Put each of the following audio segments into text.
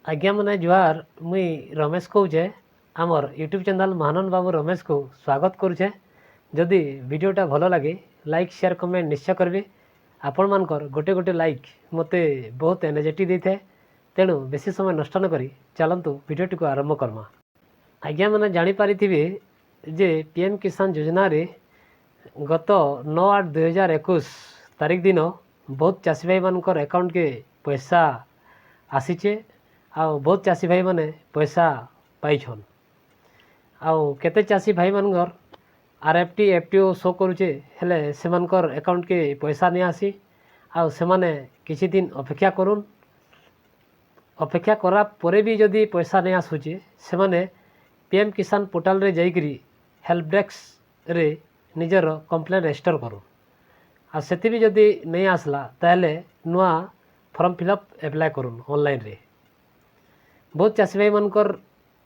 ଆଜ୍ଞାମାନେ ଜୁହାର। ମୁଇଁ ରମେଶ କହୁଛେ। ଆମର୍ ୟୁଟ୍ୟୁବ୍ ଚ୍ୟାନେଲ୍ ମହାନନ୍ଦ ବାବୁ ରମେଶକୁ ସ୍ୱାଗତ କରୁଛେ। ଯଦି ଭିଡ଼ିଓଟା ଭଲ ଲାଗେ, ଲାଇକ୍, ସେୟାର, କମେଣ୍ଟ ନିଶ୍ଚୟ କରିବେ। ଆପଣମାନଙ୍କର ଗୋଟେ ଗୋଟେ ଲାଇକ୍ ମୋତେ ବହୁତ ଏନର୍ଜେଟିକ୍ ଦେଇଥାଏ। ତେଣୁ ବେଶୀ ସମୟ ନଷ୍ଟ ନ କରି ଚାଲନ୍ତୁ, ଭିଡ଼ିଓଟିକୁ ଆରମ୍ଭ କର୍ମା। ଆଜ୍ଞାମାନେ ଜାଣିପାରିଥିବେ ଯେ ପିଏମ୍ କିଷାନ ଯୋଜନାରେ ଗତ 9/8/2021 ତାରିଖ ଦିନ ବହୁତ ଚାଷୀ ଭାଇମାନଙ୍କର ଆକାଉଣ୍ଟକେ ପଇସା ଆସିଛେ ଆଉ ବହୁତ ଚାଷୀ ଭାଇମାନେ ପଇସା ପାଇଛନ୍। ଆଉ କେତେ ଚାଷୀ ଭାଇମାନଙ୍କର R F T, F T ଓ ଶୋ କରୁଛେ, ହେଲେ ସେମାନଙ୍କର ଆକାଉଣ୍ଟକେ ପଇସା ନାଇଁ ଆସି। ଆଉ ସେମାନେ କିଛି ଦିନ ଅପେକ୍ଷା କରୁନ୍। ଅପେକ୍ଷା କଲା ପରେ ବି ଯଦି ପଇସା ନାଇଁ ଆସୁଛେ, ସେମାନେ ପିଏମ୍ କିଷାନ ପୋର୍ଟାଲରେ ଯାଇକରି ହେଲ୍ପ ଡେସ୍କରେ ନିଜର କମ୍ପ୍ଲେନ୍ ରେଜିଷ୍ଟର କରୁନ୍। ଆଉ ସେଥି ବି ଯଦି ନାଇଁ ଆସିଲା, ତାହେଲେ ନୂଆ ଫର୍ମ ଫିଲ୍ଅପ୍ ଆପ୍ଲାଏ କରୁନ୍ ଅନଲାଇନ୍ରେ। ବହୁତ ଚାଷୀ ଭାଇମାନଙ୍କର,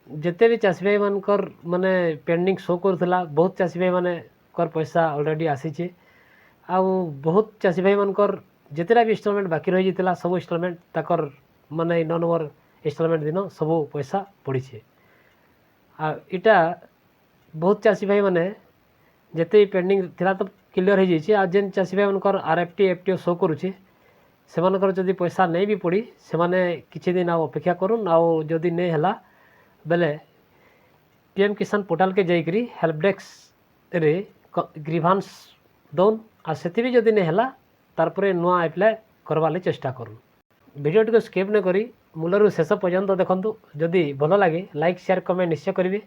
ଯେତେ ବି ଚାଷୀ ଭାଇମାନଙ୍କର ମାନେ ପେଣ୍ଡିଂ ଶୋ କରୁଥିଲା, ବହୁତ ଚାଷୀ ଭାଇମାନଙ୍କର ପଇସା ଅଲରେଡ଼ି ଆସିଛେ। ଆଉ ବହୁତ ଚାଷୀ ଭାଇମାନଙ୍କର ଯେତେଟା ବି ଇନଷ୍ଟଲମେଣ୍ଟ ବାକି ରହିଯାଇଥିଲା, ସବୁ ଇନଷ୍ଟଲମେଣ୍ଟ ତାକର ମାନେ 9 ନମ୍ବର ଇନଷ୍ଟଲମେଣ୍ଟ ଦିନ ସବୁ ପଇସା ପଡ଼ିଛେ। ଆଉ ଇଟା ବହୁତ ଚାଷୀ ଭାଇମାନେ ଯେତେ ବି ପେଣ୍ଡିଂ ଥିଲା ତ କ୍ଲିଅର୍ ହେଇଯାଇଛି। ଆଉ ଯେନ୍ ଚାଷୀ ଭାଇମାନଙ୍କର R F T, F T ଓ ଶୋ କରୁଛେ, ସେମାନଙ୍କର ଯଦି ପଇସା ନେଇ ବି ପଡ଼ି, ସେମାନେ କିଛି ଦିନ ଆଉ ଅପେକ୍ଷା କରୁନ୍। ଆଉ ଯଦି ନେଇ ହେଲା ବେଲେ ପିଏମ୍ କିଷାନ ପୋର୍ଟାଲକେ ଯାଇକରି ହେଲ୍ପ ଡେସ୍କରେ ଗ୍ରିଭାନ୍ସ ଦଉନ୍। ଆଉ ସେଥି ବି ଯଦି ନେଇ ହେଲା, ତାରପରେ ନୂଆ ଆପ୍ଲାଏ କରବାର୍ ଲାଗି ଚେଷ୍ଟା କରୁନ୍। ଭିଡ଼ିଓଟିକୁ ସ୍କିପ୍ ନ କରି ମୂଳରୁ ଶେଷ ପର୍ଯ୍ୟନ୍ତ ଦେଖନ୍ତୁ। ଯଦି ଭଲ ଲାଗେ, ଲାଇକ୍, ସେୟାର, କମେଣ୍ଟ ନିଶ୍ଚୟ କରିବେ।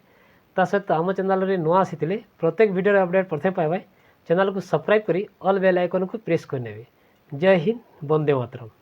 ତା ସହିତ ଆମ ଚ୍ୟାନେଲରେ ନୂଆ ଆସିଥିଲେ ପ୍ରତ୍ୟେକ ଭିଡ଼ିଓର ଅପଡ଼େଟ୍ ପ୍ରଥମେ ପାଇବା ପାଇଁ ଚ୍ୟାନେଲକୁ ସବସ୍କ୍ରାଇବ୍ କରି ଅଲ୍ ବେଲ୍ ଆଇକନ୍କୁ ପ୍ରେସ୍ କରିନେବେ। ଜୟ ହିନ୍ଦ, ବନ୍ଦେ ମାତରମ୍।